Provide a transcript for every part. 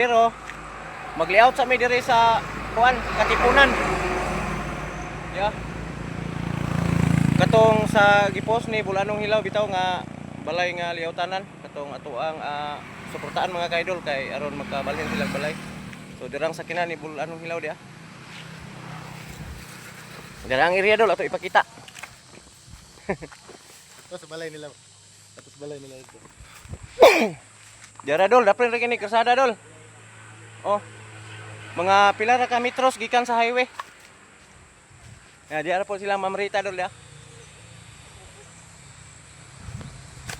Pero mag-layout sa mi diri sa kuan, Katipunan. Yeah. Katong sa gipos ni Bulanong Hilaw bitaw nga balay nga liawtanan katong ato ang suportaan, mga kaidol, kay aron makabalhin silang balay. So dirang sa kina ni Bulanong Hilaw dia. Dirang area, dol, ato ipakita. Tapos sa balay nila. Tapos balay nila ito. Dira, dol, dapin ra kini krasada, dol. Oh. Mga pila ra ka metros gikan sa highway. Ya, diara po sila Ma'am Rita, dol, ya.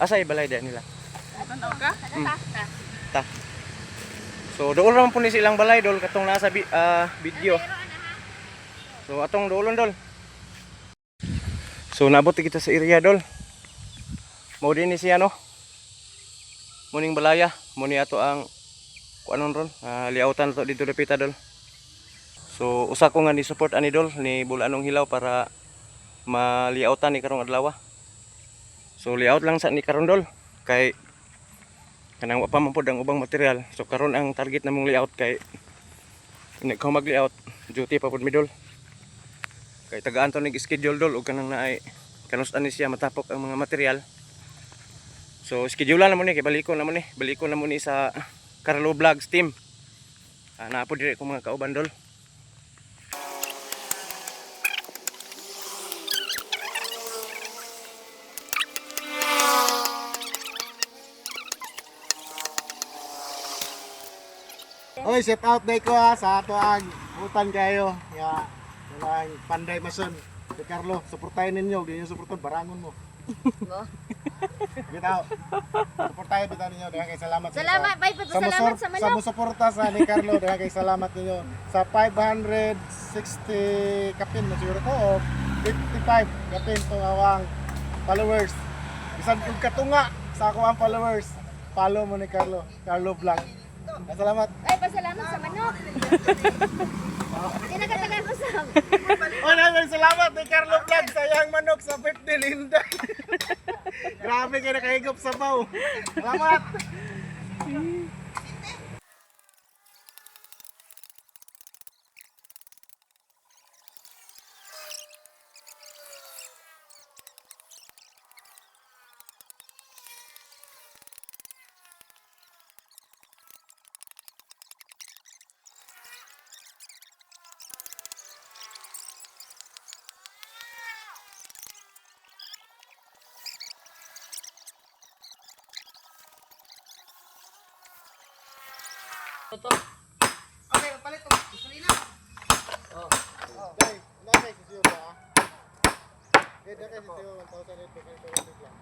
Asa balay dia nila? Tanaw ka? Ta. So dool ra man po ni silang balay, dol, katong nasa video. So atong doolon, dol. So naabot kita sa area, dol. Mao din ni siya, no. Muning balaya, mo ni ato ang kuanon ron, liautan to dito dapita, dol. So usa ko nga ni support ani, dol, ni Bulanong Hilaw para maliautan ni karong adlaw. So layout lang sa ni karon, dol, kay kanang wa pa man pod ang ubang material. So karon ang target namong layout kay hindi ko mag-layout, duty pa pod mi, dol. Kay tagaan to nig schedule, dol, ug kanang naay kanus-an ni siya matapok ang mga material. So schedule na mo ni kay baliko na mo ni, baliko na mo ni sa Carlo Vlogs team. Naa po dire ko mga kauban, dol. Oy, shout out day ko ha sa ato ang hutan kayo. Nga kanang Panday Mason. Si Carlo, suportahin ninyo, di niyo suportahan barangon mo. Bitaw. Suportahin bitaw ninyo, dahil kay salamat sa Salamat, bay, sa pasalamat sa Sa manok. musuporta sa ni Carlo, dahil kay salamat ninyo sa 560 kapin mo siguro ko o 55 kapin tong awang followers. Bisan kung katunga sa ako ang followers, follow mo ni Carlo, Carlo Vlog. Salamat. Ay, pasalamat sa manok. Tinagatagal ko sa. Oh, naman salamat ni Carlo Vlog sa iyang manok sa birthday Linda. Grabe kayo nakahigop sa baw. Salamat. Okay, palit ko. Gasolina. Oh. Day, na kay sisiyo ba? Day, na kay sisiyo 1,800 lang.